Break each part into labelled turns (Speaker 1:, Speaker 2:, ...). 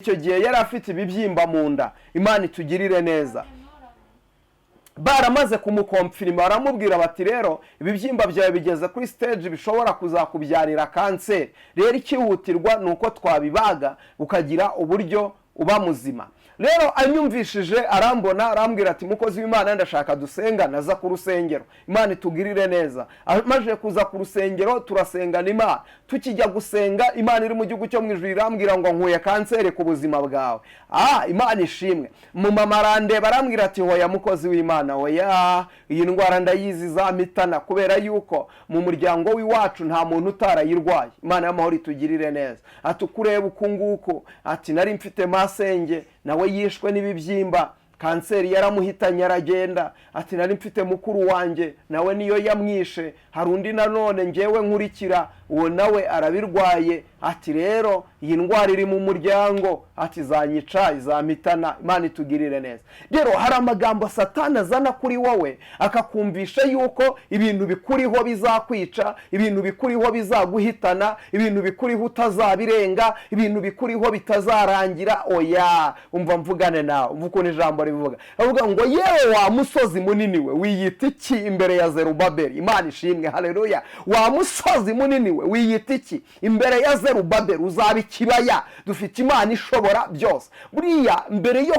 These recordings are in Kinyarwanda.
Speaker 1: Icyo gihe yari afite ibibyimba mu nda. Imana itugirire neza. Baramaze kumuconfirma, baramubwira bati: "Rero ibibyimba byawe bigeze kuri stage bishobora kuzakubyarira kanseri. Rero ikihutirwa ni uko twabibaga ukagira uburyo uba muzima." Rero anyumvishije, arambona, arambwira ati: "Mukozi w'Imana, ndashaka dusenga." Naza ku rusengero. Imana itugirire neza. Amaze kuza ku rusengero, turasengana Imana. Tukijya gusenga, Imana iri mu gihugu cyo mu ijuru irambwira ngo: "Nkuye kanseri ku buzima bwawe." Ah, Imana ishimwe. Mu mama arandeba, arambwira ati: "Hoya, mukozi w'Imana, hoya, iyi ndwara ndayizi, izampitana, kubera yuko mu muryango w'iwacu nta muntu utarayirwaye." Imana y'amahoro itugirire neza. Ati: "Ukureba uku nguku," ati, "nari mfite masenge, nawe yishwe n'ibibyimba, kanseri yaramuhitanye aragenda." Ati: "Nari mfite mukuru wanjye, nawe niyo yamwishe. Hari undi nanone ngewe nkurikira, uwo nawe arabirwaye." Ati: "Rero iyi ndwara iri mu muryango," ati, "izanyica, izampitana." Imana itugirire neza. Rero hari amagambo Satani azana kuri wowe, akakumvisha yuko ibintu bikuriho bizakwica, ibintu bikuriho bizaguhitana, ibintu bikuriho utazabirenga, ibintu bikuriho bitazarangira. Oya, umva mvugane nawe, umva ukuntu ijambo rivuga. Avuga ngo: "Yewe wa musozi munini we, wiyita iki imbere ya Zerubabeli?" Imana ishimwe, haleluya. "Wa musozi munini we, wiyita iki imbere ya Zerubabeli? Uzaba ikibaya." Dufite Imana ishobora byose. Buriya mbere yo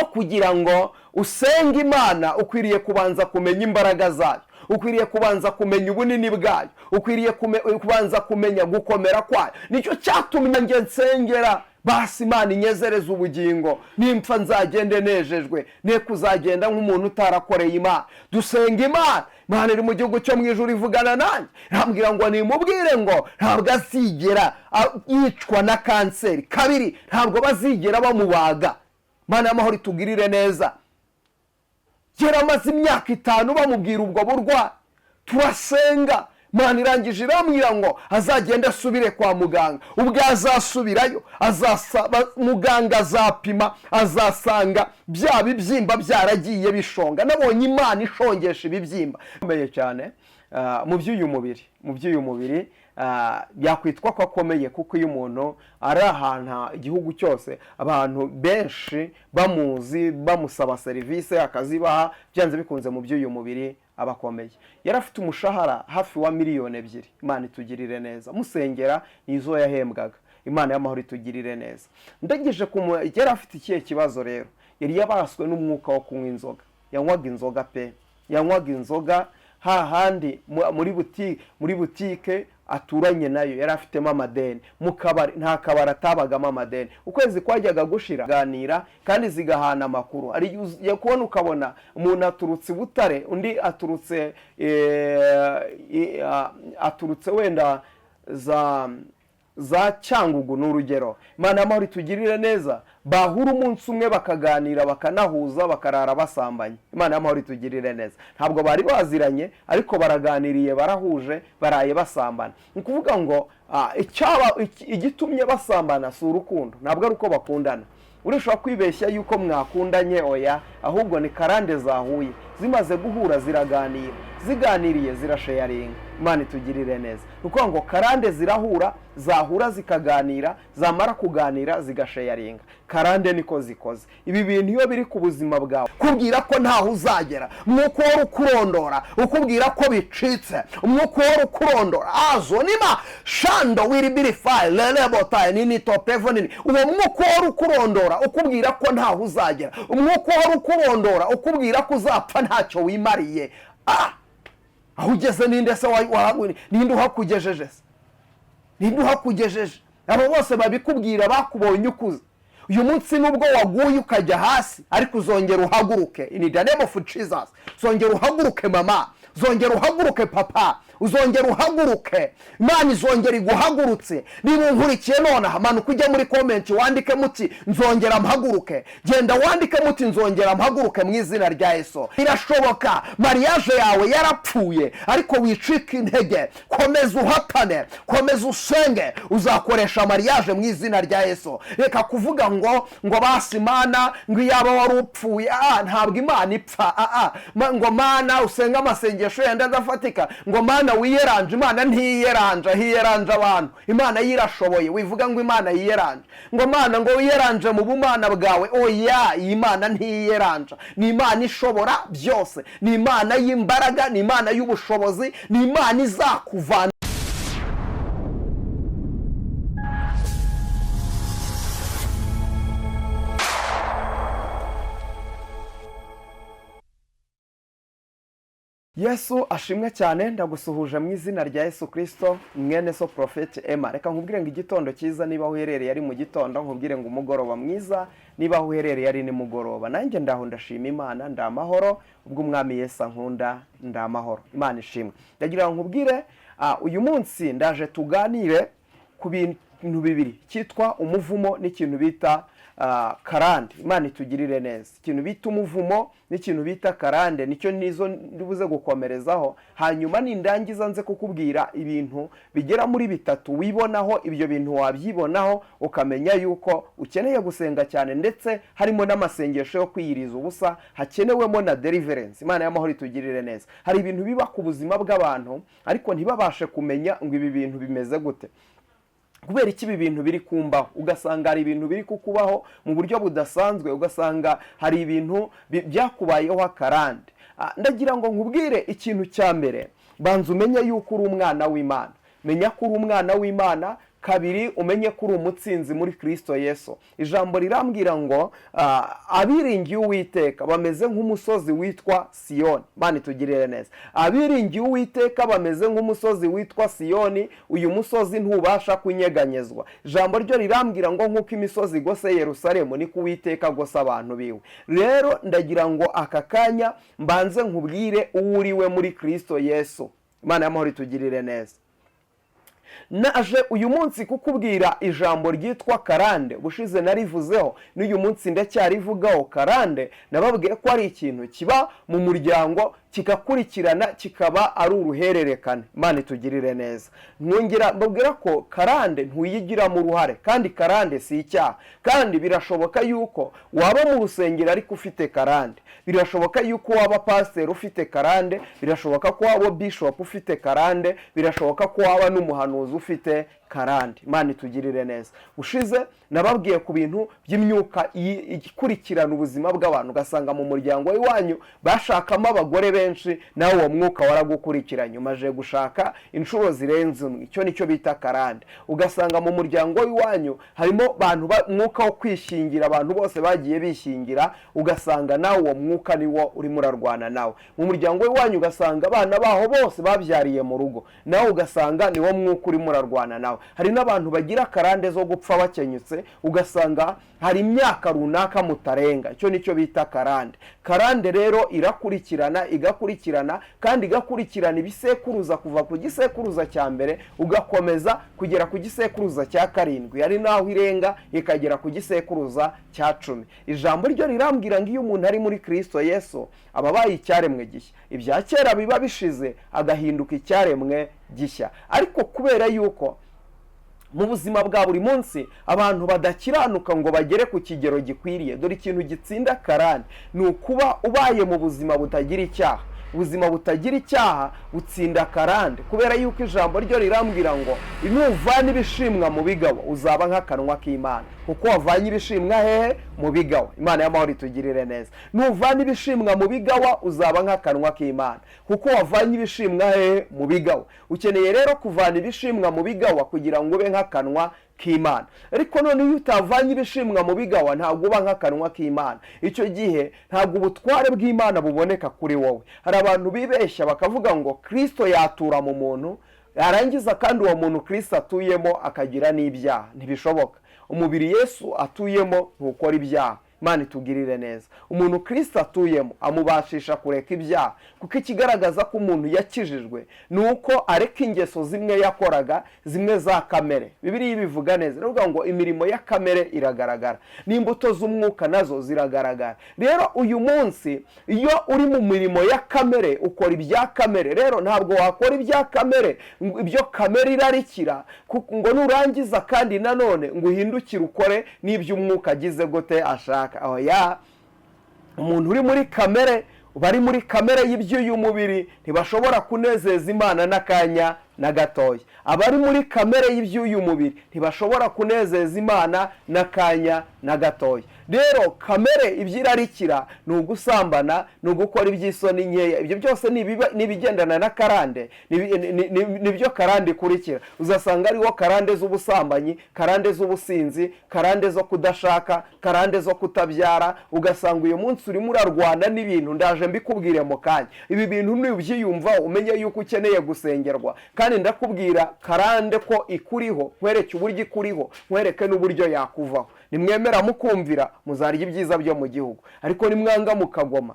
Speaker 1: kugira ngo usenge Imana, ukwiriye kubanza kumenya imbaraga zayo, ukwiriye kubanza kumenya ubunini bwayo, ukwiriye kubanza kumenya gukomera kwayo. Nicyo cyatumye njye nsengera: basi Imana inyezereze ubugingo, nimpfa nzagende nejejwe, ne kuzagenda nk'umuntu utarakoreye Imana. Dusenga Imana. Imana iri mu gihugu cyo mu ijuru ivugana nanjye, irambwira ngo nimubwire ngo ntabwo azigera yicwa na kanseri. Kabiri, ntabwo bazigera bamubaga. Imana y'amahoro itugirire neza. Yari amaze imyaka 5 bamubwira ubwo burwayi. Turasenga, Imana irangije irambwira ngo azagende asubire kwa muganga. Ubwo azasubirayo, azasaba muganga, azapima, azasanga bya bibyimba byaragiye bishonga. Nabonye Imana ishongesha ibibyimba akomeye cyane mu by'uyu mubiri, byakwitwa ko akomeye, kuko iyo umuntu ari ahantu igihugu cyose, abantu benshi bamuzi, bamusaba serivisi akazibaha, byanze bikunze mu by'uyu mubiri aba akomeye. Yari afite umushahara hafi wa miliyoni 2. Imana itugirire neza. Musengera, nizo yahembwaga. Imana y'amahoro itugirire neza. Ndageje ku yari afite ikihe kibazo rero? Yari yabaswe n'umwuka wo kunywa inzoga. Yanywaga inzoga pe, yanywaga inzoga hahandi muri butike aturanye nayo yari afitemo amadeni, mu kabari nta kabari atabagamo amadeni. Ukwezi kwajyaga gushira ganira kandi zigahana amakuru. Hari igihe ujya kubona ukabona umuntu aturutse i Butare, undi aturutse wenda za Cyangugu, ni urugero. Imana y'amahoro itugirire neza. Bahura umunsi umwe, bakaganira, bakanahuza, bakarara basambanye. Imana y'amahoro itugirire neza. Ntabwo bari baziranye, ariko baraganiriye, barahuje, baraye basambana. Ni ukuvuga ngo igitumye basambana si urukundo, ntabwo ari uko bakundana. Urashobora kwibeshya yuko mwakundanye, oya, ahubwo ni karande zahuye. Zimaze guhura ziraganira, ziganiriye zirasharinga. Imana itugirire neza. Ni ukuvuga ngo karande zirahura, zahura zikaganira, zamara kuganira zigasharinga. Karande niko zikoze. Ibi bintu iyo biri ku buzima bwawe, kubwira ko ntaho uzagera, umwuka uhora ukurondora ukubwira ko bicitse, umwuka uhora ukurondora azonima shando wiribirifayi lelebotayi nini topevo nini, uwo mwuka uhora ukurondora ukubwira ko ntaho uzagera, umwuka uhora ukurondora ukubwira ko uzapfa ntacyo wimariye. Ah, aho ugeze ninde se ninde uhakugejeje se? Ninde uhakugejeje? Abo bose babikubwira bakubonye ukuze. Uyu munsi nubwo waguye ukajya hasi, ariko uzongera uhaguruke. In the name of Jesus, zongera uhaguruke mama, zongera uhaguruke papa, uzongera uhaguruke. Imana izongera iguhagurutse. Niba unkurikiye nonaha, manuka ujya muri comment wandike muti: "Nzongera mpaguruke." Genda wandike muti: "Nzongera mpaguruke mu izina rya Yesu." Birashoboka. Mariage yawe yarapfuye, ariko wicika intege, komeza uhatane, komeza usenge, uzakoresha mariage mu izina rya Yesu. Reka kuvuga ngo basi Imana, ngo iyaba wari upfuye. Ah, ntabwo Imana ipfa. Ah, ah. Ngo Mana, usenge amasengesho. amasengesho yandi adafatika ngo Mana wiyeranje. Imana ntiyeranje, hiyeranje abantu. Imana yirashoboye. Wivuga ngo Imana yiyeranje, ngo Mana ngo wiyeranje mu bumana bwawe. Oya, iyi Imana ntiyeranje, ni Imana ishobora byose, ni Imana y'imbaraga, ni Imana y'ubushobozi, ni Imana izakuvana. Yesu ashimwe cyane. Ndagusuhuje mu izina rya Yesu Kirisito, mwene so Prophet Emma. Reka nkubwire ngo igitondo cyiza niba aho uherereye ari mu gitondo, nkubwire ngo umugoroba mwiza niba aho uherereye ari nimugoroba. Nanjye ndaho ndashima Imana, ndamahoro ubwo Umwami Yesu ankunda, ndamahoro. Imana ishimwe. Ndagira ngo nkubwire, uyu munsi ndaje tuganire ku bintu bibiri, cyitwa umuvumo n'ikintu bita karande. Imana itugirire neza. Ikintu bita umuvumo n'ikintu bita karande nicyo nizo ndibuze gukomerezaho. Hanyuma nindangiza nze kukubwira ibintu bigera muri bitatu wibonaho, ibyo bintu wabyibonaho ukamenya yuko ukeneye gusenga cyane, ndetse harimo n'amasengesho yo kwiyiriza ubusa, hakenewemo na deliverance. Imana y'amahoro itugirire neza. Hari ibintu biba ku buzima bw'abantu ariko ntibabashe kumenya ngo ibi bintu bimeze gute, kubera iki ibi bintu biri kumbaho. Ugasanga hari ibintu biri kukubaho mu buryo budasanzwe, ugasanga hari ibintu byakubayeho akarande. Ndagira ngo nkubwire ikintu cya mbere, banza umenye yuko uri umwana w'Imana. Menya ko uri umwana w'Imana. Kabiri, umenye ko uri umutsinzi muri Kristo Yesu. Ijambo rirambwira ngo abiringiye Uwiteka bameze nk'umusozi witwa Siyoni. Imana itugirire neza. Abiringiye Uwiteka bameze nk'umusozi witwa Siyoni, uyu musozi ntubasha kunyeganyezwa. Ijambo ryo rirambwira ngo nk'uko imisozi igose Yerusalemu, niko Uwiteka agose abantu biwe. Rero ndagira ngo aka kanya mbanze nkubwire uwo uriwe muri Kristo Yesu. Imana y'amahoro itugirire neza. Naje uyu munsi kukubwira ijambo ryitwa karande. Ubushize narivuzeho, n'uyu munsi ndacyarivugaho. Karande nababwiye ko ari ikintu kiba mu muryango kikakurikirana, kikaba ari uruhererekane. Imana itugirire neza. Mwongera mbabwira ko karande ntuyigiramo uruhare, kandi karande si icyaha. Kandi birashoboka yuko waba mu rusengero ariko ufite karande, birashoboka yuko waba pasiteri ufite karande, birashoboka ko waba bishop ufite karande, birashoboka ko waba n'umuhanuzi ufite karande. Imana itugirire neza. Ushize nababwiye ku bintu by'imyuka ikurikirana ubuzima bw'abantu, ugasanga mu muryango w'iwanyu bashakamo abagore benshi, nawe uwo mwuka waragukurikiranye, umaze gushaka inshuro zirenze umwe. Icyo nicyo bita karande. Ugasanga mu muryango w'iwanyu harimo abantu umwuka wo kwishingira, abantu bose bagiye bishingira, ugasanga nawe uwo mwuka niwo urimo urarwana nawe. Mu muryango w'iwanyu ugasanga abana baho bose babyariye mu rugo, nawe ugasanga niwo mwuka urimo urarwana nawe. Hari n'abantu bagira karande zo gupfa bakenyutse, ugasanga hari imyaka runaka mutarenga. Icyo nicyo bita karande. Karande rero irakurikirana, igakurikirana, kandi igakurikirana ibisekuruza, kuva ku gisekuruza cya mbere ugakomeza kugera ku gisekuruza cya karindwi, hari n'aho irenga ikagera ku gisekuruza cya 10. Ijambo ryo rirambwira ngo iyo umuntu ari muri Kristo Yesu aba abaye icyaremwe gishya, ibya kera biba bishize agahinduka icyaremwe gishya. Ariko kubera yuko mu buzima bwa buri munsi abantu badakiranuka ngo bagere ku kigero gikwiriye, dore ikintu gitsinda karande ni ukuba ubaye mu buzima butagira icyaha. Ubuzima butagira icyaha butsinda karande, kubera yuko ijambo ryo rirambwira ngo nuvana ibishimwa mu bigawa uzaba nk'akanwa k'Imana, kuko wavanye ibishimwa hehe? Mu bigawa. Imana y'amahoro itugirire neza. Nuvana ibishimwa mu bigawa uzaba nk'akanwa k'Imana, kuko wavanye ibishimwa hehe? Mu bigawa. Ukeneye rero kuvana ibishimwa mu bigawa kugira ngo ube nk'akanwa k'Imana. Ariko none iyo utavanye ibishimwa mu bigawa ntabwo uba nk'akanwa k'Imana. Icyo gihe ntabwo ubutware bw'Imana buboneka kuri wowe. Hari abantu bibeshya bakavuga ngo Kristo yatura mu muntu, yarangiza kandi uwo muntu Kristo atuyemo akagira n'ibyaha. Ntibishoboka. Umubiri Yesu atuyemo ntukora ibyaha. Imana itugirire neza. Umuntu Kristo atuyemo amubashisha kureka ibyaha, kuko ikigaragaza ko umuntu yakijijwe ni uko areka ingeso zimwe yakoraga, zimwe za kamere. Bibiliya ibivuga neza, iravuga ngo imirimo ya kamere iragaragara, n'imbuto z'umwuka nazo ziragaragara. Rero uyu munsi iyo uri mu mirimo ya kamere ukora ibya kamere. Rero ntabwo wakora ibya kamere, ibyo kamere irarikira, ngo nurangiza kandi nanone ngo uhindukire ukore n'ibyo umwuka agize gute ashaka. Oya, umuntu uri muri kamere Bari muri kamere y'iby'uyu mubiri ntibashobora kunezeza Imana n'akanya na gatoya. Abari muri kamere y'iby'uyu mubiri ntibashobora kunezeza Imana n'akanya na gatoya. Rero kamere ibyo irarikira ni ugusambana, ni ugukora iby'isoni nkeya. Ibyo byose ni ibigendana na karande, nibyo karande ikurikira. Uzasanga ariho karande z'ubusambanyi, karande z'ubusinzi, karande zo kudashaka, karande zo kutabyara. Ugasanga uyu munsi urimo urarwana n'ibintu, ndaje mbikubwire mu kanya. Ibi bintu nubyiyumvaho umenye yuko ukeneye gusengerwa, kandi ndakubwira karande ko ikuriho, nkwereke uburyo ikuriho, nkwereke n'uburyo yakuvaho. Nimwemera mukumvira muzarya ibyiza byo mu gihugu, ariko nimwanga mukagoma,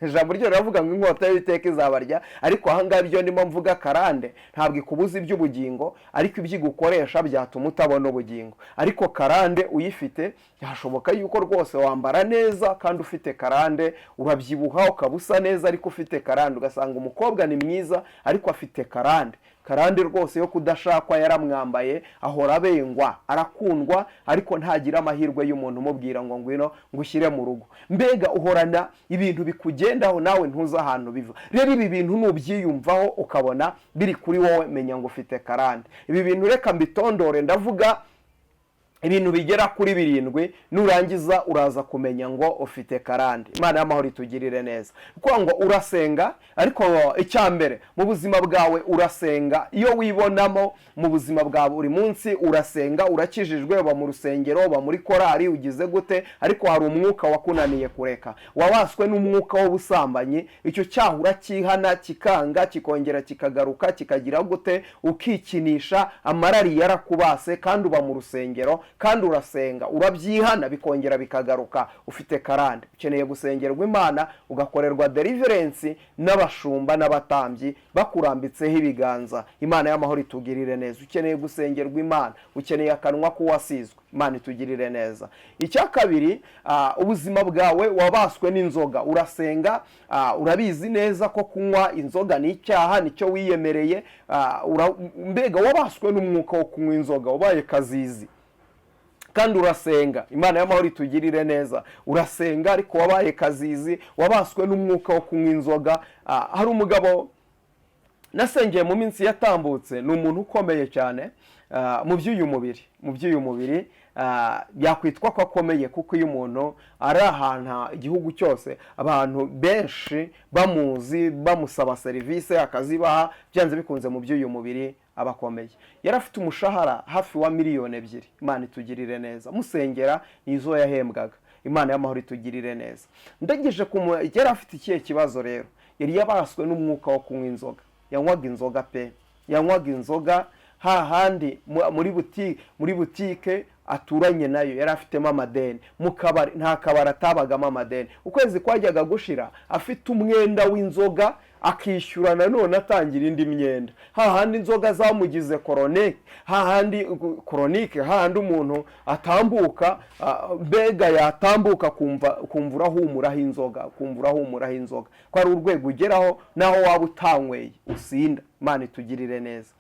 Speaker 1: ijambo ryo riravuga ngo inkota y'Uwiteka izabarya. Ariko ahangaha ibyo ndimo mvuga, karande ntabwo ikubuza iby'ubugingo, ariko ibyo igukoresha byatuma utabona ubugingo. Ariko karande uyifite, byashoboka yuko rwose wambara neza kandi ufite karande, urabyibuha ukaba usa neza ariko ufite karande. Ugasanga umukobwa ni mwiza ariko afite karande, karande rwose yo kudashakwa yaramwambaye, ahora abengwa, arakundwa ariko ntagira amahirwe y'umuntu umubwira ngo ngwino ngushyire mu rugo. Mbega uhorana ibintu bikugendaho, nawe ntuzi ahantu biva. Rero ibi bintu nubyiyumvaho ukabona biri kuri wowe, menya ngo ufite karande. Ibi bintu reka mbitondore, ndavuga ibintu bigera kuri 7, nurangiza uraza kumenya ngo ufite karande. Imana y'amahoro itugirire neza. Kuko ngo urasenga, ariko icya mbere mu buzima bwawe urasenga. Iyo wibonamo mu buzima bwa buri munsi urasenga, urakijijwe, uba mu rusengero, uba muri korari, ugize gute, ariko hari umwuka wakunaniye kureka, wabaswe n'umwuka w'ubusambanyi. Icyo cyaha uracyihana kikanga, kikongera kikagaruka, kikagira gute, ukikinisha, amarari yarakubase, kandi uba mu rusengero kandi urasenga, urabyihana bikongera bikagaruka. Ufite karande, ukeneye gusengerwa Imana, ugakorerwa deliverance n'abashumba n'abatambyi bakurambitseho ibiganza. Imana y'amahoro itugirire neza. Ukeneye gusengerwa Imana, ukeneye akanwa k'uwasizwe. Imana itugirire neza. Icya kabiri, ubuzima bwawe wabaswe n'inzoga. Urasenga, urabizi neza ko kunywa inzoga ni icyaha, nicyo wiyemereye. Mbega wabaswe n'umwuka wo kunywa inzoga, wabaye kazizi, kandi urasenga. Imana y'amahoro itugirire neza. Urasenga ariko wabaye kazizi, wabaswe n'umwuka wo kunywa inzoga. Hari umugabo nasengeye mu minsi yatambutse, ni umuntu ukomeye cyane mu by'uyu mubiri. Mu by'uyu mubiri yakwitwa ko akomeye, kuko iyo umuntu ari ahantu igihugu cyose abantu benshi bamuzi, bamusaba serivisi akazibaha, byanze bikunze mu by'uyu mubiri aba akomeye. Yari afite umushahara hafi wa miliyoni 2. Imana itugirire neza. Musengera nizo yahembwaga. Imana y'amahoro itugirire neza. Ndageje ku, yari afite ikihe kibazo rero? Yari yabaswe n'umwuka wo kunywa inzoga. Yanywaga inzoga pe, yanywaga inzoga hahandi muri butike aturanye nayo yari afitemo amadeni, mu kabari nta kabari atabagamo amadeni. Ukwezi kwajyaga gushira afite umwenda w'inzoga, akishyura nanone atangira indi myenda. Hahandi inzoga zamugize chronique, hahandi chronique, hahandi umuntu atambuka, mbega yatambuka kumva urahumuraho inzoga, kumva urahumuraho inzoga, ko ari urwego ugeraho naho waba utanyweye usinda. Imana itugirire neza.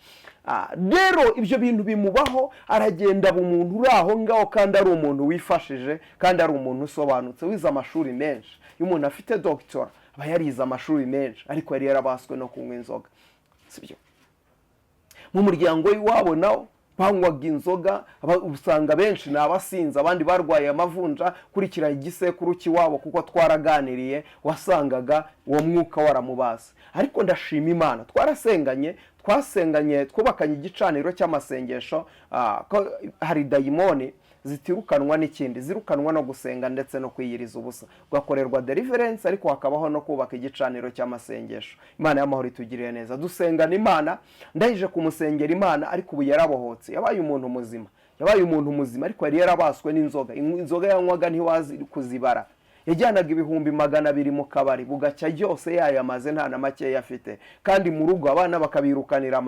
Speaker 1: Rero ibyo bintu bimubaho, aragenda aba umuntu uri aho ngaho, kandi ari umuntu wifashije, kandi ari umuntu usobanutse, wize amashuri menshi. Iyo umuntu afite doctorat aba yarize amashuri menshi, ariko yari yarabaswe no kunywa inzoga, sibyo? Mu muryango w'iwabo nawo banywaga inzoga, usanga benshi ni abasinzi, abandi barwaye amavunja. Kurikira igisekuru cy'iwabo, kuko twaraganiriye, wasangaga uwo mwuka waramubase. Ariko ndashima Imana, twarasenganye, twasenganye, twubakanye igicaniro cy'amasengesho. Ko hari dayimoni zitirukanwa n'ikindi, zirukanwa no gusenga ndetse no kwiyiriza ubusa, ugakorerwa deliverance, ariko hakabaho no kubaka igicaniro cy'amasengesho. Imana y'amahoro itugirire neza. Dusengana Imana, ndahije kumusengera Imana, ariko ubu yarabohotse, yabaye umuntu muzima, yabaye umuntu muzima. Ariko yari yarabaswe n'inzoga. Inzoga yanywaga ntiwazi kuzibara. Yajyanaga 200,000 mu kabari, bugacya yose yayamaze, nta na makeya afite. Kandi mu rugo abana bakabirukanira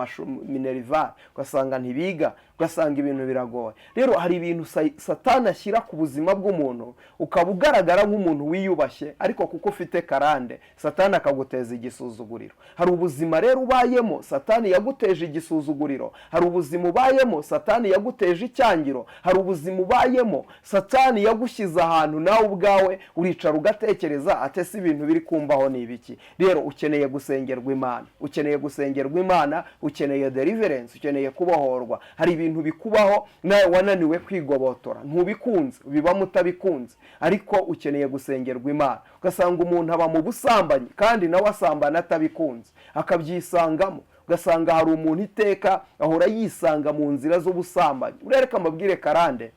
Speaker 1: minerval, ugasanga ntibiga. Ugasanga ibintu biragoye. Rero hari ibintu Satani ashyira ku buzima bw'umuntu, ukaba ugaragara nk'umuntu wiyubashye, ariko kuko ufite karande, Satani akaguteza igisuzuguriro. Hari ubuzima rero ubayemo Satani yaguteje igisuzuguriro, hari ubuzima ubayemo Satani yaguteje icyangiro, hari ubuzima ubayemo Satani yagushyize ahantu nawe ubwawe uricara ugatekereza ati: "Ese ibintu biri kumbaho ni ibiki?" Rero ukeneye gusengerwa Imana, ukeneye gusengerwa Imana, ukeneye deliverance, ukeneye kubohorwa. Hari ibintu bikubaho nawe wananiwe kwigobotora, ntubikunze, bibamo utabikunze, ariko ukeneye gusengerwa Imana. Ugasanga umuntu aba mu busambanyi kandi nawe asambana atabikunze, akabyisangamo. Ugasanga hari umuntu iteka ahora yisanga mu nzira z'ubusambanyi. Urereka amabwire karande,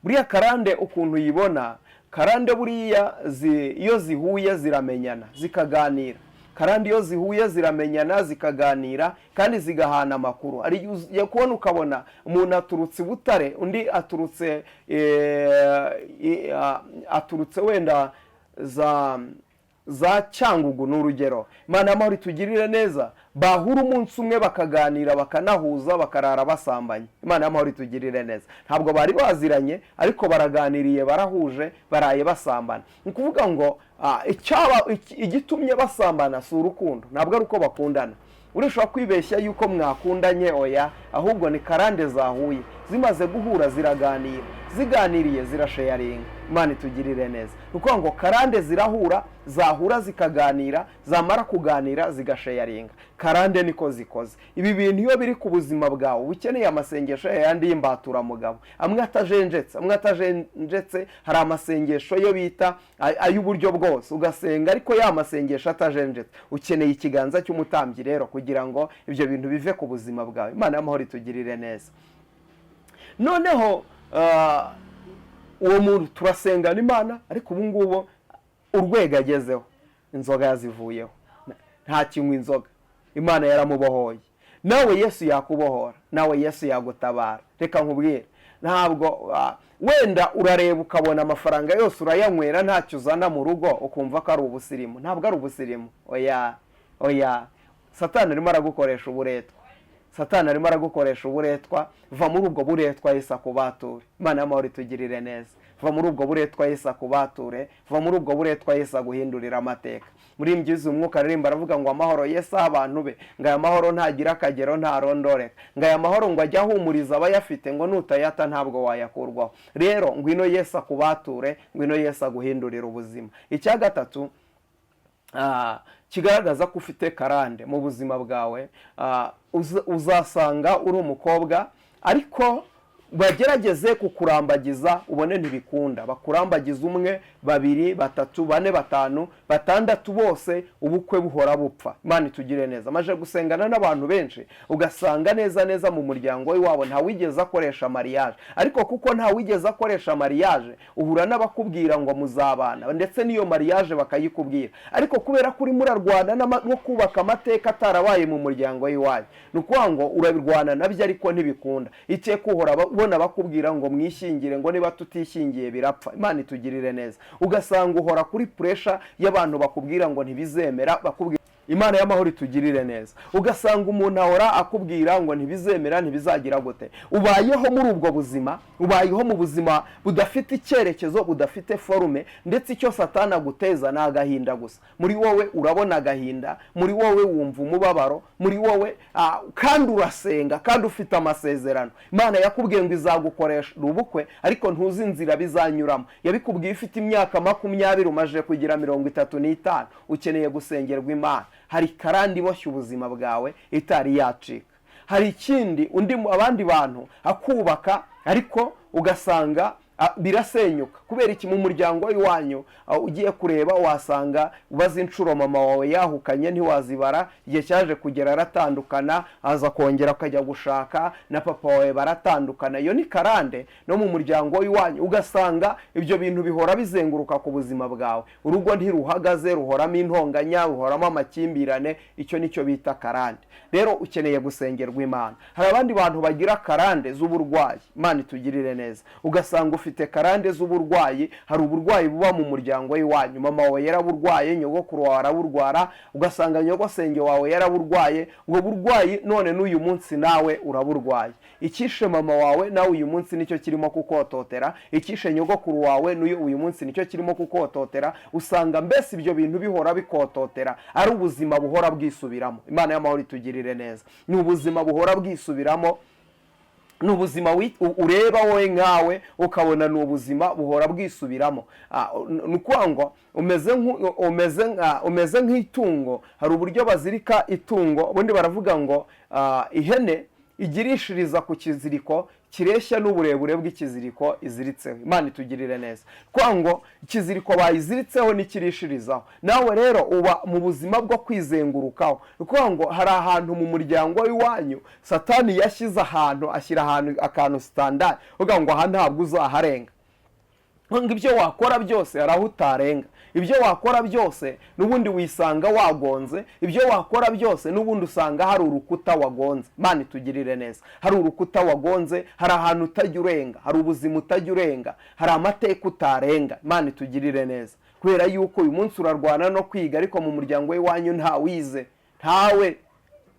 Speaker 1: buriya karande ukuntu uyibona, karande buriya iyo zihuye ziramenyana, zikaganira. Karande iyo zihuye ziramenyana, zikaganira kandi zigahana amakuru. Hari igihe ujya kubona ukabona umuntu aturutse i Butare, undi aturutse wenda za Cyangugu, ni urugero. Imana y'amahoro itugirire neza. Bahura umunsi umwe bakaganira, bakanahuza, bakarara basambanye. Imana y'amahoro itugirire neza. Ntabwo bari baziranye, ariko baraganiriye, barahuje, baraye basambana. Ni ukuvuga ngo igitumye basambana si urukundo, ntabwo ari uko bakundana. Urashobora kwibeshya yuko mwakundanye, oya, ahubwo ni karande zahuye. Zimaze guhura ziraganira, ziganiriye zirasharinga. Imana itugirire neza. Ni ukuvuga ngo karande zirahura, zahura zikaganira, zamara kuganira zigasharinga. Karande niko zikoze. Ibi bintu iyo biri ku buzima bwawe, uba ukeneye amasengesho yayandi y'imbaturamugabo, amwe atajenjetse, amwe atajenjetse. Hari amasengesho yo bita ay'uburyo bwose, ugasenga ariko ya masengesho atajenjetse. Ukeneye ikiganza cy'umutambyi rero kugira ngo ibyo bintu bive ku buzima bwawe. Imana y'amahoro itugirire neza. Noneho uwo muntu turasengana Imana, ariko ubu ngubu urwego agezeho inzoga yazivuyeho, ntakinywa inzoga, Imana yaramubohoye. Nawe Yesu yakubohora, nawe Yesu yagutabara. Reka nkubwire, ntabwo wenda urareba ukabona amafaranga yose urayanywera, ntacyo uzana mu rugo, ukumva ko ari ubusirimu. Ntabwo ari ubusirimu, oya, oya. Satani arimo aragukoresha uburetwa, Satani arimo aragukoresha uburetwa. Va muri ubwo buretwa, Yesu akubature. Imana y'amahoro itugirire neza. Va muri ubwo buretwa, Yesu akubature. Va muri ubwo buretwa, Yesu aguhindurira amateka. Muri iyi umwuka aririmba aravuga ngo: "Amahoro Yesu aha abantu be, ngo aya mahoro ntagira akagero, ntarondoreka, ngo aya mahoro ngo ajye ahumuriza abayafite, ngo nutayata ntabwo wayakurwaho." Rero ngwino Yesu akubature, ngwino Yesu aguhindurira ubuzima. Icya gatatu kigaragaza ko ufite karande mu buzima bwawe, uzasanga uri umukobwa, ariko bagerageze kukurambagiza ubone ntibikunda. Bakurambagiza umwe, babiri, batatu, bane, batanu, batandatu, bose ubukwe buhora bupfa. Imana itugire neza. Maje gusengana n'abantu benshi, ugasanga neza neza mu muryango w'iwabo ntawigeze akoresha mariage, ariko kuko ntawigeze akoresha mariage, uhura n'abakubwira ngo muzabana, ndetse n'iyo mariage bakayikubwira. Ariko kubera ko urimo urarwana no kubaka amateka atarabaye mu muryango w'iwanyu, ni ukuvuga ngo urabirwana nabyo ariko ntibikunda. Iteka uhora ubona bakubwira ngo mwishyingire, ngo niba tutishyingiye birapfa. Imana itugirire neza. Ugasanga uhora kuri pressure y'abantu bakubwira ngo ntibizemera, bakubwira. Imana y'amahoro itugirire neza. Ugasanga umuntu ahora akubwira ngo ntibizemera, ntibizagira gute. Ubayeho muri ubwo buzima, ubayeho mu buzima budafite icyerekezo, budafite forme, ndetse icyo Satani aguteza ni agahinda gusa. Muri wowe urabona agahinda, muri wowe wumva umubabaro, muri wowe kandi urasenga, kandi ufite amasezerano. Imana yakubwiye ngo izagukoresha ubukwe, ariko ntuzi inzira bizanyuramo. Yabikubwiye ufite imyaka 20, umaze kugira 35. Ukeneye gusengerwa Imana. Hari karande iboshye ubuzima bwawe itari yacika. Hari ikindi, undi abandi bantu akubaka, ariko ugasanga birasenyuka. Kubera iki? Mu muryango w'iwanyu ugiye kureba wasanga ubaza inshuro mama wawe yahukanye ntiwazibara. Igihe cyaje kugera aratandukana, aza kongera akajya gushaka, na papa wawe baratandukana. Iyo ni karande. No mu muryango w'iwanyu ugasanga ibyo bintu bihora bizenguruka ku buzima bwawe. Urugo ntiruhagaze, ruhoramo intonganya, ruhoramo amakimbirane. Icyo nicyo bita karande. Rero ukeneye gusengerwa Imana. Hari abandi bantu bagira karande z'uburwayi. Imana itugirire neza. Ugasanga ufite ufite karande z'uburwayi. Hari uburwayi buba mu muryango w'iwanyu. Mama wawe yaraburwaye, nyogokuru wawe araburwara, ugasanga nyogosenge wawe yaraburwaye. Ubwo burwayi none n'uyu munsi nawe uraburwaye. Icyishe mama wawe nawe uyu munsi nicyo kirimo kukototera, icyishe nyogokuru wawe n'uyu uyu munsi nicyo kirimo kukototera. Usanga mbese ibyo bintu bihora bikototera, ari ubuzima buhora bwisubiramo. Imana y'amahoro itugirire neza. Ni ubuzima buhora bwisubiramo, ni ubuzima ureba wowe nkawe ukabona ni ubuzima buhora bwisubiramo. Ni ukuvuga ngo umeze nk'itungo. Hari uburyo bazirika itungo, ubundi baravuga ngo ihene igirishiriza ku kiziriko kireshya n'uburebure bw'ikiziriko iziritseho. Imana itugirire neza. Kuvuga ngo ikiziriko bayiziritseho n'ikirishirizaho, nawe rero uba mu buzima bwo kwizengurukaho. Ni ukuvuga ngo hari ahantu mu muryango w'iwanyu Satani yashyize ahantu, ashyira ahantu akantu standard, uvuga ngo aha ntabwo uzaharenga. Ngo ibyo wakora byose hari aho utarenga. Ibyo wakora byose n'ubundi wisanga wagonze. Ibyo wakora byose n'ubundi usanga hari urukuta wagonze. Imana itugirire neza. Hari urukuta wagonze, hari ahantu utajya urenga, hari ubuzima utajya urenga, hari amateka utarenga. Imana itugirire neza. Kubera yuko uyu munsi urarwana no kwiga, ariko mu muryango w'iwanyu ntawize, ntawe.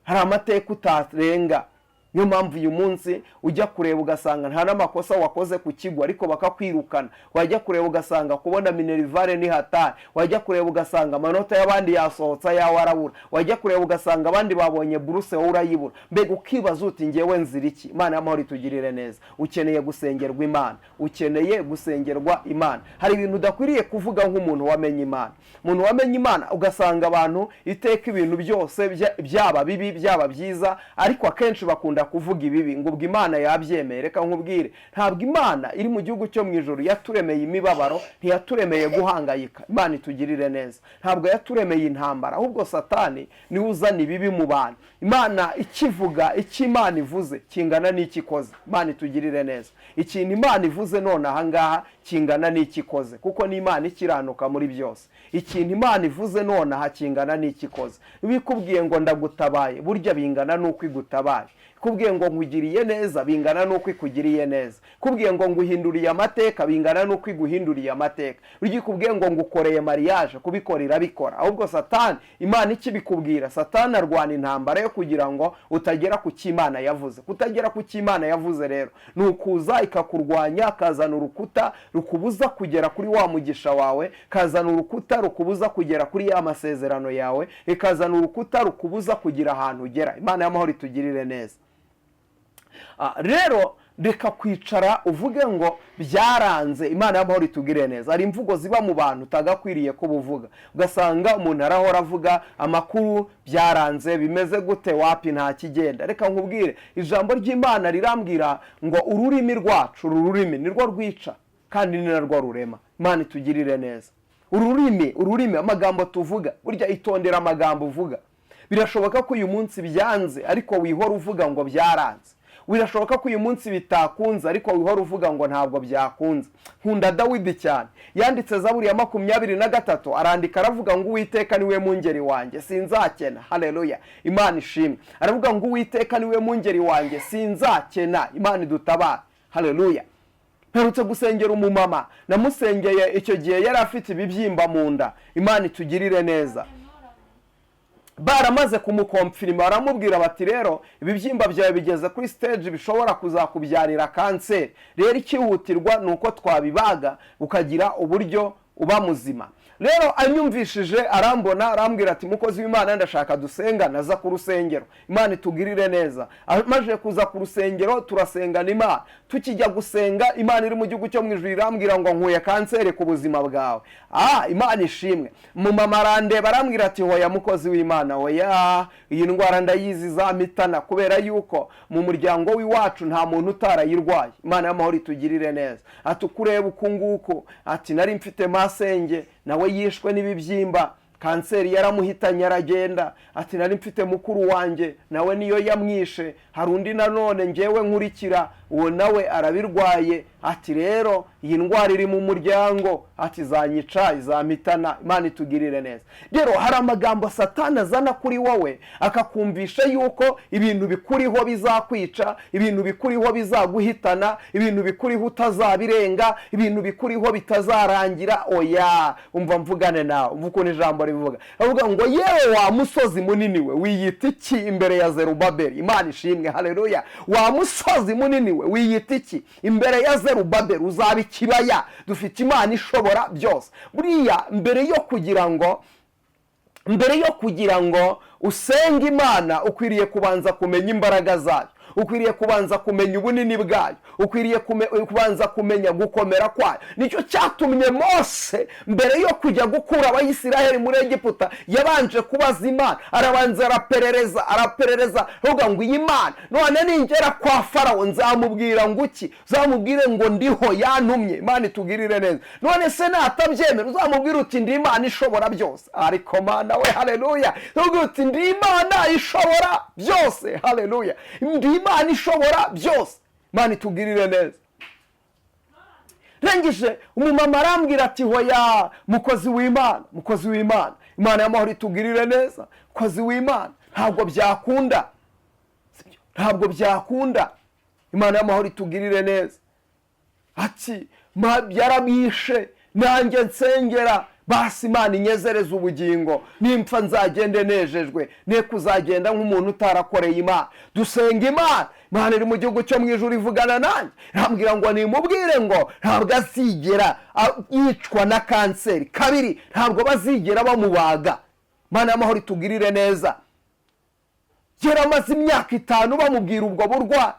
Speaker 1: Hari amateka utarenga. Niyo mpamvu uyu munsi ujya kureba ugasanga nta n'amakosa wakoze ku kigo, ariko bakakwirukana. Wajya kureba ugasanga kubona minerval ni hatari. Wajya kureba ugasanga amanota y'abandi yasohotse, ayawe arabura. Wajya kureba ugasanga abandi babonye buruse, wowe urayibura. Mbega ukibaza uti: "Ngewe nzira iki?" Imana y'amahoro itugirire neza. Ukeneye gusengerwa Imana, ukeneye gusengerwa Imana. Hari ibintu udakwiriye kuvuga nk'umuntu wamenye Imana. Umuntu wamenye Imana, ugasanga abantu iteka ibintu byose byaba bibi, byaba byiza, ariko akenshi bakunda kuvuga ibibi, ngo ubwo Imana yabyemeye. Reka nkubwire, ntabwo Imana iri mu gihugu cyo mu ijuru yaturemeye imibabaro, ntiyaturemeye guhangayika. Imana itugirire neza. Ntabwo yaturemeye intambara, ahubwo Satani niwe uzana ibibi mu bantu. Imana ikivuga, icyo Imana ivuze kingana n'icyo ikoze. Imana itugirire neza. Ikintu Imana ivuze none ahangaha kingana n'icyo ikoze, kuko ni Imana ikiranuka muri byose. Ikintu Imana ivuze nonaha kingana n'icyo ikoze. Bikubwiye ngo ndagutabaye, burya bingana n'uko igutabaye. Kubwiye ngo nkugiriye neza, bingana n'uko ikugiriye neza. Kubwiye ngo nguhinduriye amateka, bingana n'uko iguhinduriye amateka. Burya ikubwiye ngo ngukoreye mariage, kubikora irabikora. Ahubwo Satani, Imana ikibikubwira, Satani arwana intambara yo kugira ngo utagera ku cyo Imana yavuze. Kutagera ku cyo Imana yavuze rero ni ukuza ikakurwanya, akazana urukuta rukubuza kugera kuri wa mugisha wawe, kazana urukuta rukubuza kugera kuri ya masezerano yawe, ikazana urukuta rukubuza kugira ahantu ugera. Imana y'amahoro itugirire neza. Rero reka kwicara uvuge ngo byaranze. Imana y'amahoro itugirire neza. Hari imvugo ziba mu bantu utagakwiriye kuba uvuga, ugasanga umuntu arahora avuga amakuru: byaranze, bimeze gute, wapi, nta kigenda. Reka nkubwire, ijambo ry'Imana rirambwira ngo ururimi rwacu, uru rurimi nirwo rwica kandi ni narwo rurema. Imana itugirire neza. Ururimi, ururimi, amagambo tuvuga, burya itondera amagambo uvuga. Birashoboka ko uyu munsi byanze, ariko wihora uvuga ngo byaranze. Birashoboka ko uyu munsi bitakunze, ariko wihora uvuga ngo ntabwo byakunze. Nkunda Dawidi cyane. Yanditse Zaburi ya 23, arandika aravuga ngo: "Uwiteka niwe mungeri wanjye, sinzakena." Haleluya, Imana ishimwe. Aravuga ngo: "Uwiteka niwe mungeri wanjye, sinzakena." Imana idutabara. Haleluya. Mperutse gusengera umumama, namusengeye icyo gihe yari afite ibibyimba mu nda. Imana itugirire neza. Baramaze kumukomfirima, baramubwira bati: "Rero ibibyimba byawe bigeze kuri stage bishobora kuzakubyarira kanseri. Rero ikihutirwa ni uko twabibaga ukagira uburyo uba muzima." Rero anyumvishije, arambona, arambwira ati: "Mukozi w'Imana, ndashaka dusenga." Naza ku rusengero. Imana itugirire neza. Amaze kuza ku rusengero, turasengana Imana. Tukijya gusenga, Imana iri mu gihugu cyo mu ijuru irambwira ngo: "Nkuye kanseri ku buzima bwawe." Imana ishimwe. Mumama arandeba, arambwira ati: "Hoya, mukozi w'Imana, hoya, iyi ndwara ndayizi, izampitana, kubera yuko mu muryango w'iwacu nta muntu utarayirwaye." Imana y'amahoro itugirire neza. Ati: "Ukureba uku nguku," ati, "nari mfite masenge, nawe yishwe n'ibibyimba, kanseri yaramuhitanye aragenda." Ati: "Nari mfite mukuru wanjye, nawe niyo yamwishe. Hari undi nanone ngewe nkurikira, uwo nawe arabirwaye." Ati rero iyi ndwara iri mu muryango, ati izanyica, izampitana. Imana itugirire neza. Rero hari amagambo Satani azana kuri wowe, akakumvisha yuko ibintu bikuriho bizakwica, ibintu bikuriho bizaguhitana, ibintu bikuriho utazabirenga, ibintu bikuriho bitazarangira. Oya, umva mvugane nawe, umva ukuntu ijambo rivuga. Avuga ngo: "Yewe wa musozi munini we, wiyita iki imbere ya Zerubabeli?" Imana ishimwe, haleluya. Wa musozi munini we, wiyita iki imbere ya Zerubabeli? Uzaba ikibaya. Dufite Imana ishobora byose. Buriya mbere yo kugira ngo usenge Imana, ukwiriye kubanza kumenya imbaraga zayo, ukwiriye kubanza kumenya ubunini bwayo, ukwiriye kubanza kumenya gukomera kwayo. Nicyo cyatumye Mose, mbere yo kujya gukura Abayisiraheli muri Egiputa, yabanje kubaza Imana. Arabanza araperereza, araperereza, avuga ngo: "Iyi Mana, none ningera kwa Farawo nzamubwira ngo iki? Uzamubwire ngo ndiho yantumye." Imana itugirire neza. None se natabyemera? Uzamubwire uti: "Ndi Imana ishobora byose." Ariko Mana we, haleluya! Uzamubwire uti: "Ndi Imana ishobora byose." Haleluya! Ndi Imana ishobora byose. Imana itugirire neza. Rengije umumama arambwira ati: "Hoya, mukozi w'Imana, mukozi w'Imana, Imana y'amahoro itugirire neza, mukozi w'Imana, ntabwo byakunda." Sibyo? Ntabwo byakunda. Imana y'amahoro itugirire neza. Ati: "Yarabishe, nanjye nsengera basi Imana inyezereze ubugingo, nimpfa nzagende nejejwe, ne kuzagenda nk'umuntu utarakoreye Imana." Dusenga Imana. Imana iri mu gihugu cyo mu ijuru ivugana nanjye, irambwira ngo nimubwire ngo ntabwo azigera yicwa na kanseri. Kabiri, ntabwo bazigera bamubaga. Imana y'amahoro itugirire neza. Yari amaze imyaka 5 bamubwira ubwo burwayi.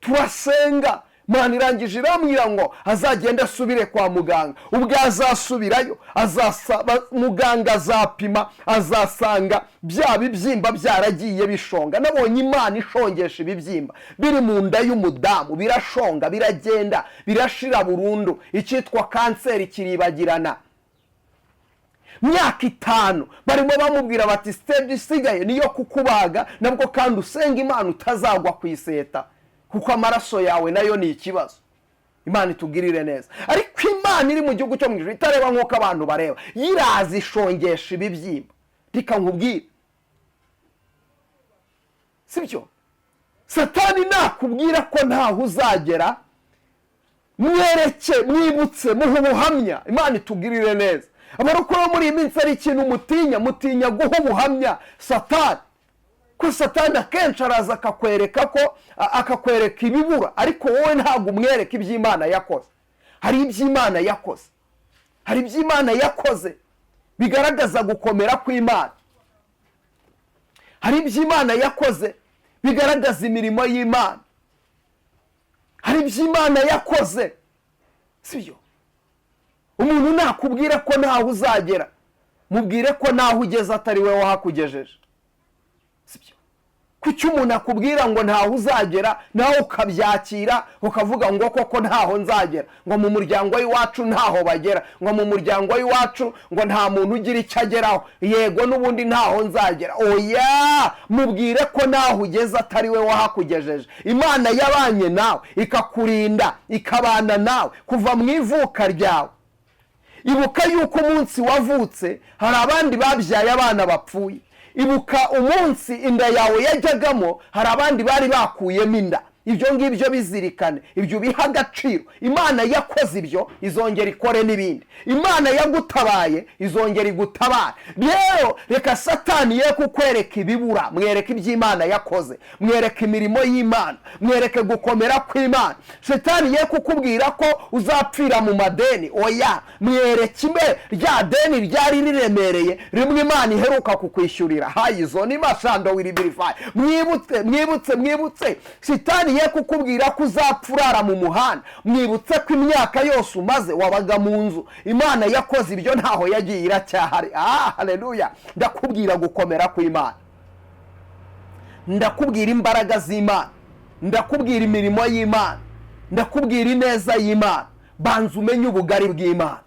Speaker 1: Turasenga, Imana irangije irambwira ngo azagende asubire kwa muganga. Ubwo azasubirayo, azasaba muganga, azapima, azasanga bya bibyimba byaragiye bishonga. Nabonye Imana ishongesha ibibyimba biri mu nda y'umudamu, birashonga, biragenda, birashira burundu. Icyitwa kanseri kiribagirana. Myaka 5 barimo bamubwira bati: "Stage isigaye niyo kukubaga, nabwo kandi usenga Imana utazagwa ku iseta, kuko amaraso yawe nayo ni ikibazo." Imana itugirire neza. Ariko Imana iri mu gihugu cyo mu ijuru, itareba nk'uko abantu bareba, yiraza ishongesha ibibyimba. Reka nkubwire, sibyo? Satani nakubwira ko ntaho uzagera, mwereke, mwibutse, muhe ubuhamya. Imana itugirire neza. Abarokore bo muri iyi minsi, ari ikintu mutinya, mutinya guha ubuhamya Satani, ko Satani akenshi araza akakwereka ko akakwereka ibibura, ariko wowe ntabwo umwereka iby'Imana yakoze. Hari iby'Imana yakoze, hari iby'Imana yakoze bigaragaza gukomera kw'Imana, hari iby'Imana yakoze bigaragaza imirimo y'Imana, hari iby'Imana yakoze, sibyo? Umuntu nakubwira ko ntaho uzagera, mubwire ko naho ugeze atari we wahakugejeje, sibyo? Kuki umuntu akubwira ngo ntaho uzagera, nawe ukabyakira, ukavuga ngo koko ntaho nzagera, ngo mu muryango w'iwacu ntaho bagera, ngo mu muryango w'iwacu ngo nta muntu ugira icyo ageraho, yego n'ubundi ntaho nzagera? Oya, mubwire ko naho ugeze atari we wahakugejeje. Imana yabanye nawe, ikakurinda, ikabana nawe kuva mu ivuka ryawe. Ibuka yuko umunsi wavutse hari abandi babyaye abana bapfuye. Ibuka umunsi inda yawe yajyagamo, hari abandi bari bakuyemo inda. Ibyo ngibyo bizirikane, ibyo ubiha agaciro. Imana yakoze ibyo, izongera ikore n'ibindi. Imana yagutabaye, izongera igutabare. Rero reka Satani ye kukwereka ibibura, mwereke iby'Imana yakoze, mwereke imirimo y'Imana, mwereke gukomera kw'Imana. Satani ye kukubwira ko uzapfira mu madeni, oya, mwereke imbe rya deni ryari riremereye rimwe Imana iheruka kukwishyurira. Hayizo ni mashando wiribirifayi. Mwibutse, mwibutse, mwibutse. Satani ye kukubwira ko uzapfa urara mu muhanda, mwibutse ko imyaka yose umaze wabaga mu nzu. Imana yakoze ibyo, ntaho yagiye, iracyahari. Ah, haleluya! Ndakubwira gukomera kw'Imana, ndakubwira imbaraga z'Imana, ndakubwira imirimo y'Imana, ndakubwira ineza y'Imana. Banza umenye ubugari bw'Imana.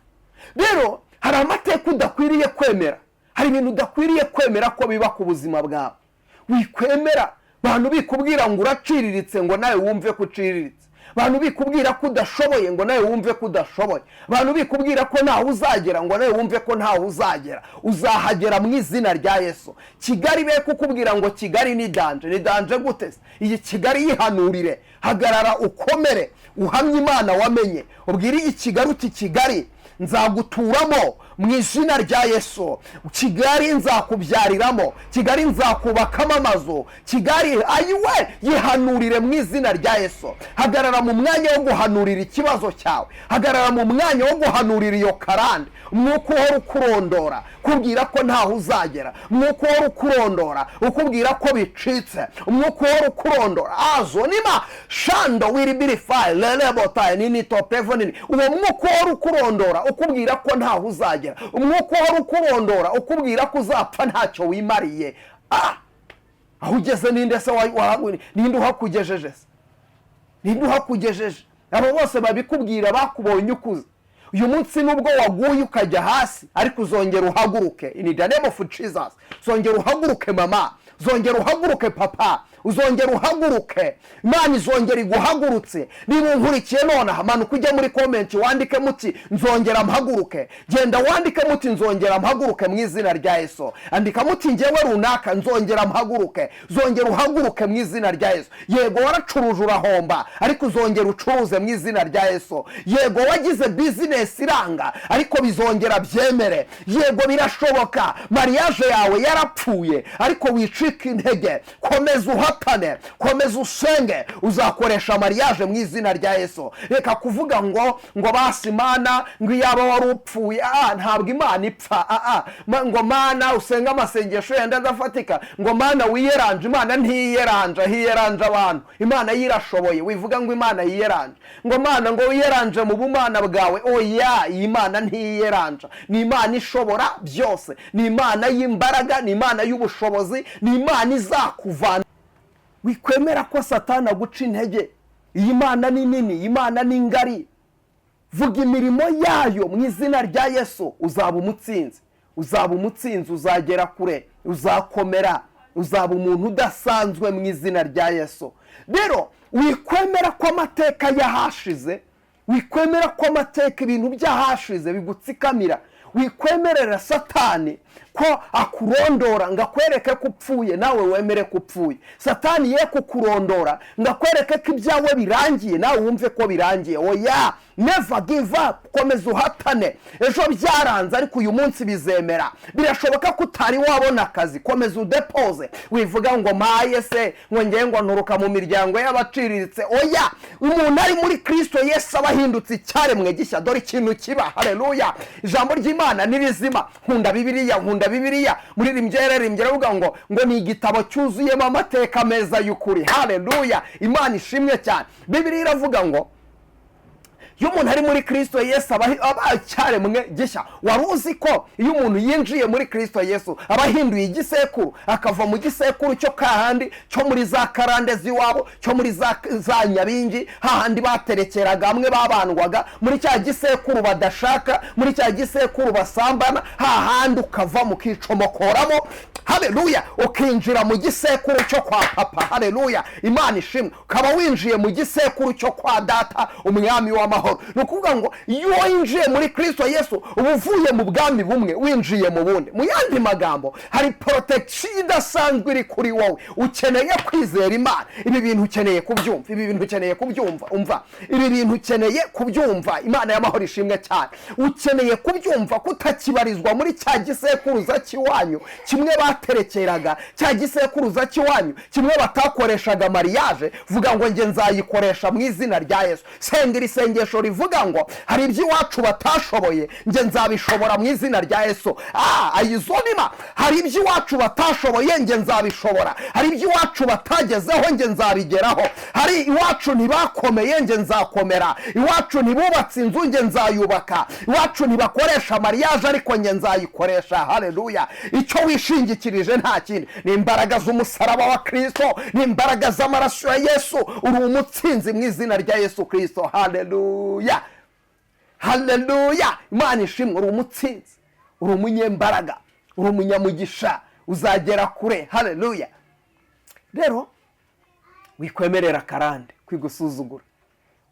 Speaker 1: Rero hari amateka udakwiriye kwemera, hari ibintu udakwiriye kwemera ko biba ku buzima bwawe. Wikwemera abantu bikubwira ngo uraciriritse ngo nawe wumve ko uciriritse. Abantu bikubwira ko udashoboye ngo nawe wumve ko udashoboye. Abantu bikubwira ko ntawe uzagera ngo nawe wumve ko ntawe uzagera. Uzahagera mu izina rya Yesu. Kigali be kukubwira ngo Kigali ni danger. Ni danger gute se? Iyi Kigali yihanurire, hagarara ukomere, uhamye Imana wamenye, ubwire iyi Kigali uti: "Kigali nzaguturamo mu izina rya Yesu. Kigali nzakubyariramo, Kigali nzakubakamo amazu." Kigali ayiwe, yihanurire mu izina rya Yesu. Hagarara mu mwanya wo guhanurira ikibazo cyawe, hagarara mu mwanya wo guhanurira iyo karande. Umwuka uhora ukurondora kubwira ko ntaho uzagera, umwuka uhora ukurondora ukubwira ko bicitse, umwuka uhora ukurondora azonima shando wiribirifayi lelebotaye nini topevo nini, uwo mwuka uhora ukurondora ukubwira ko ntaho uzagera, umwuka uhora ukurondora ukubwira ko uzapfa ntacyo wimariye. Aho ugeze ninde se ninde uhakugejeje se? Ninde uhakugejeje? Abo bose babikubwira bakubonye ukuze. Uyu munsi nubwo waguye ukajya hasi, ariko uzongera uhaguruke. In the name of Jesus, zongera uhaguruke mama, zongera uhaguruke papa, uzongera uhaguruke. Imana izongera iguhagurutse. Niba unkurikiye nonaha, manuka ujya muri comment wandike muti: "Nzongera mpaguruke." Genda wandike muti: "Nzongera mpaguruke mu izina rya Yesu." Andika muti: "Ngewe runaka nzongera mpaguruke." Zongera uhaguruke mu izina rya Yesu. Yego waracuruje urahomba, ariko uzongera ucuruze mu izina rya Yesu. Yego wagize business iranga, ariko bizongera byemere. Yego birashoboka, mariage yawe yarapfuye, ariko wicika intege, komeza uhatane, komeza usenge, uzakoresha mariage mu izina rya Yesu. Reka kuvuga ngo basi Imana ngo iyaba wari upfuye. Ntabwo Imana ipfa. Ngo Mana usenge amasengesho yenda adafatika, ngo Mana wiyeranje. Imana ntiyeranje, hiyeranje abantu. Imana yirashoboye. Wivuga ngo Imana yiyeranje, ngo Mana ngo wiyeranje mu bumana bwawe. Oya, iyi Imana ntiyeranja, ni Imana ishobora byose, ni Imana y'imbaraga, ni Imana y'ubushobozi, ni Imana izakuvana. Wikwemera ko Satani aguca intege. Iyi Mana ni nini, iyi Mana ni ngari. Vuga imirimo yayo mu izina rya Yesu. Uzaba umutsinzi, uzaba umutsinzi, uzagera kure, uzakomera, uzaba umuntu udasanzwe mu izina rya Yesu. Rero wikwemera ko amateka y'ahashize, wikwemera ko amateka, ibintu by'ahashize bigutsikamira. Wikwemerera Satani ko akurondora ngo akwereke ko upfuye, nawe wemere ko upfuye. Satani ye kukurondora ngo akwereke ko ibyawe birangiye, nawe wumve ko birangiye. Oya, never give up, komeza uhatane. Ejo byaranze, ariko uyu munsi bizemera. Birashoboka ko utari wabona akazi, komeza udepoze. Wivuga ngo maye se, ngo ngewe ngo nturuka mu miryango y'abaciriritse. Oya, umuntu ari muri Kirisito Yesu aba ahindutse icyaremwe gishya. Dore ikintu kiba. Hareruya, ijambo ry'Imana ni rizima. Nkunda Bibiliya, nkunda Bibiliya. Muririmbyi yararimbye aravuga ngo ni igitabo cyuzuyemo amateka meza y'ukuri. Hareruya, Imana ishimwe cyane. Bibiliya iravuga ngo iyo umuntu ari muri Kirisito Yesu aba icyaremwe gishya. Wari uzi ko iyo umuntu yinjiye muri Kirisito Yesu aba ahinduye igisekuru, akava mu gisekuru cyo kahandi, cyo muri za karande z'iwabo, cyo muri za nyabingi, hahandi baterekeraga, hamwe babandwaga, muri cya gisekuru badashaka, muri cya gisekuru basambana, hahandi ukava mukicomokoramo, haleluya, ukinjira mu gisekuru cyo kwa papa. Haleluya, Imana ishimwe. Ukaba winjiye mu gisekuru cyo kwa data, umwami w'amahoro. Ni ukuvuga ngo iyo winjiye muri Kirisito Yesu uba uvuye mu bwami bumwe winjiye mu bundi. Mu yandi magambo, hari protection idasanzwe iri kuri wowe. Ukeneye kwizera Imana. Ibi bintu ukeneye kubyumva, ibi bintu ukeneye kubyumva. Umva, ibi bintu ukeneye kubyumva. Imana y'amahoro ishimwe cyane. Ukeneye kubyumva ko utakibarizwa muri cya gisekuruza cy'iwanyu kimwe baterekeraga, cya gisekuruza cy'iwanyu kimwe batakoreshaga mariage. Vuga ngo: "Njye nzayikoresha mu izina rya Yesu." Senga iri sengesho rivuga ngo: "Hari iby'iwacu batashoboye, njye nzabishobora mu izina rya Yesu." Ayizonima, hari iby'iwacu batashoboye, njye nzabishobora. Hari iby'iwacu batagezeho, njye nzabigeraho. Hari iwacu ntibakomeye, njye nzakomera. Iwacu ntibubatse inzu, njye nzayubaka. Iwacu ntibakoresha mariage, ariko njye nzayikoresha. Haleluya. Icyo wishingikirije nta kindi, ni imbaraga z'umusaraba wa Kirisito, ni imbaraga z'amaraso ya Yesu. Uri umutsinzi mu izina rya Yesu Kirisito. Haleluya, haleluya, Imana ishimwe. Uri umutsinzi, uri umunyembaraga, uri umunyamugisha, uzagera kure. Haleluya. Rero wikwemerera karande kwigusuzugura.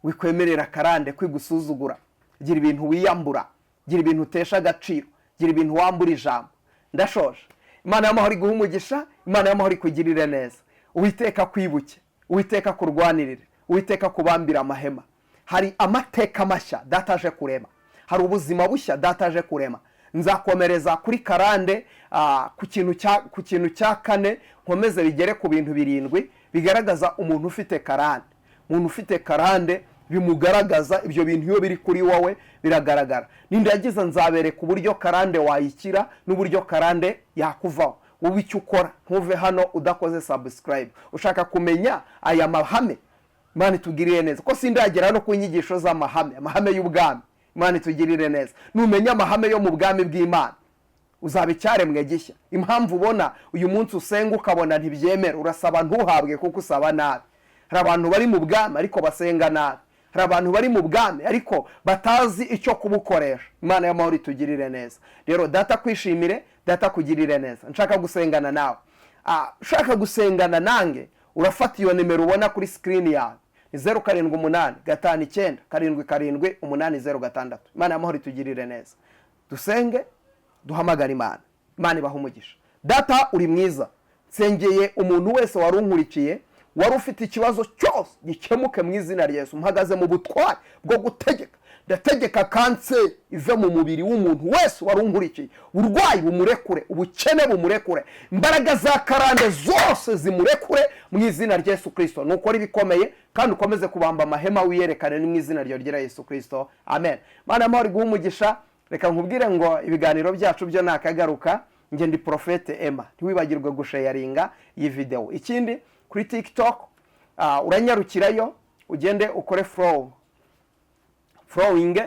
Speaker 1: Wikwemerera karande kwigusuzugura. Gira ibintu wiyambura, gira ibintu utesha agaciro, gira ibintu wambura ijambo. Ndashoje. Imana y'amahoro iguhe umugisha, Imana y'amahoro ikugirire neza. Uwiteka akwibuke, Uwiteka akurwanirire, Uwiteka akubambire amahema. Hari amateka mashya Data aje kurema, hari ubuzima bushya Data aje kurema. Nzakomereza kuri karande ku kintu cya kane, nkomeze bigere ku bintu 7 bigaragaza umuntu ufite karande. Umuntu ufite karande bimugaragaza, ibyo bintu iyo biri kuri wowe biragaragara. Nindagiza nzabereka uburyo karande wayikira n'uburyo karande yakuvaho. Wowe icyo ukora, ntuve hano udakoze subscribe. Ushaka kumenya aya mahame? Imana itugirire neza, ko sindagera no ku nyigisho z'amahame, amahame y'ubwami. Imana itugirire neza. Numenya amahame yo mu bwami bw'Imana, uzaba icyaremwe gishya. Impamvu ubona uyu munsi usenga ukabona ntibyemera, urasaba ntuhabwe kuko usaba nabi. Hari abantu bari mu bwami ariko basenga nabi, hari abantu bari mu bwami ariko batazi icyo kubukoresha. Imana y'amahoro itugirire neza. Rero Data kwishimire, Data kugirire neza. Nshaka gusengana nawe. Ushaka gusengana nange, urafata iyo nimero ubona kuri screen yawe, ni 0785977806. Imana y'amahoro itugirire neza. Dusenge, duhamagare Imana. Imana ibaha umugisha. Data uri mwiza, nsengeye umuntu wese wari unkurikiye, wari ufite ikibazo cyose, gikemuke mu izina rya Yesu. Mpagaze mu butware bwo gutegeka, ndategeka kanseri ive mu mubiri w'umuntu wese wari unkurikiye, uburwayi bumurekure, ubukene bumurekure, imbaraga za karande zose zimurekure mu izina rya Yesu Kirisito. Nukora ibikomeye kandi ukomeze kubamba amahema, wiyerekane, ni mu izina rya Yesu Kirisito, amen. Imana y'amahoro iguhe umugisha. Reka nkubwire ngo ibiganiro byacu byo nakagaruka. Njye ndi Prophète Emma. Ntiwibagirwe gusharinga iyi videwo. Ikindi, kuri TikTok uranyarukirayo, ugende ukore following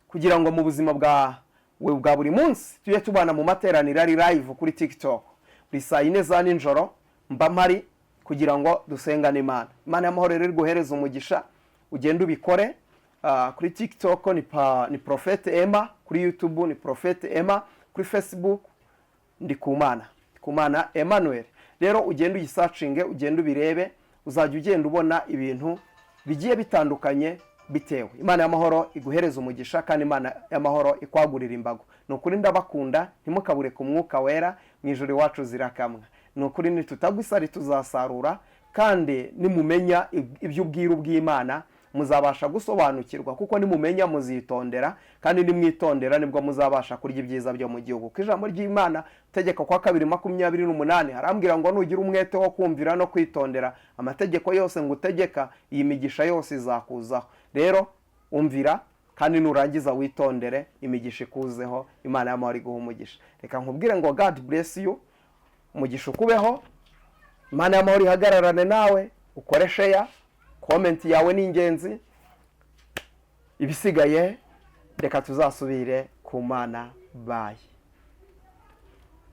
Speaker 1: kugira ngo mu buzima bwawe bwa buri munsi tujye tubana mu materaniro ari live kuri TikTok. Buri saa 4 za nijoro mba mpari kugira ngo dusengane Imana. Imana y'amahoro rero iguhereze umugisha, ugende ubikore. Kuri TikTok ni Prophète Emma, kuri YouTube ni Prophète Emma, kuri Facebook ndi Kumana Emmanuel. Rero ugende uyisearchinge, ugende ubirebe, uzajya ugenda ubona ibintu bigiye bitandukanye bitewe. Imana y'amahoro iguhereza umugisha, kandi Imana y'amahoro ikwagurira imbago. Ni ukuri ndabakunda, ntimukabure ku Mwuka Wera. Mu ijoro iwacu zirakamwa. Ni ukuri nitutagwa isari tuzasarura, kandi nimumenya iby'ubwiru bw'Imana muzabasha gusobanukirwa, kuko nimumenya muzitondera, kandi nimwitondera nibwo muzabasha kurya ibyiza byo mu gihugu. Kuko ijambo ry'Imana, Tegeko kwa kabiri 28, harambwira ngo nugira umwete wo kumvira no kwitondera amategeko yose ngo utegeka, iyi migisha yose izakuzaho. Rero umvira, kandi nurangiza witondere, imigisha ikuzeho. Imana y'amahoro iguha umugisha. Reka nkubwire ngo God bless you, umugisha ukubeho, Imana y'amahoro ihagararane nawe. Ukore share, comment yawe ni ingenzi. Ibisigaye reka tuzasubire ku Mana. Bye.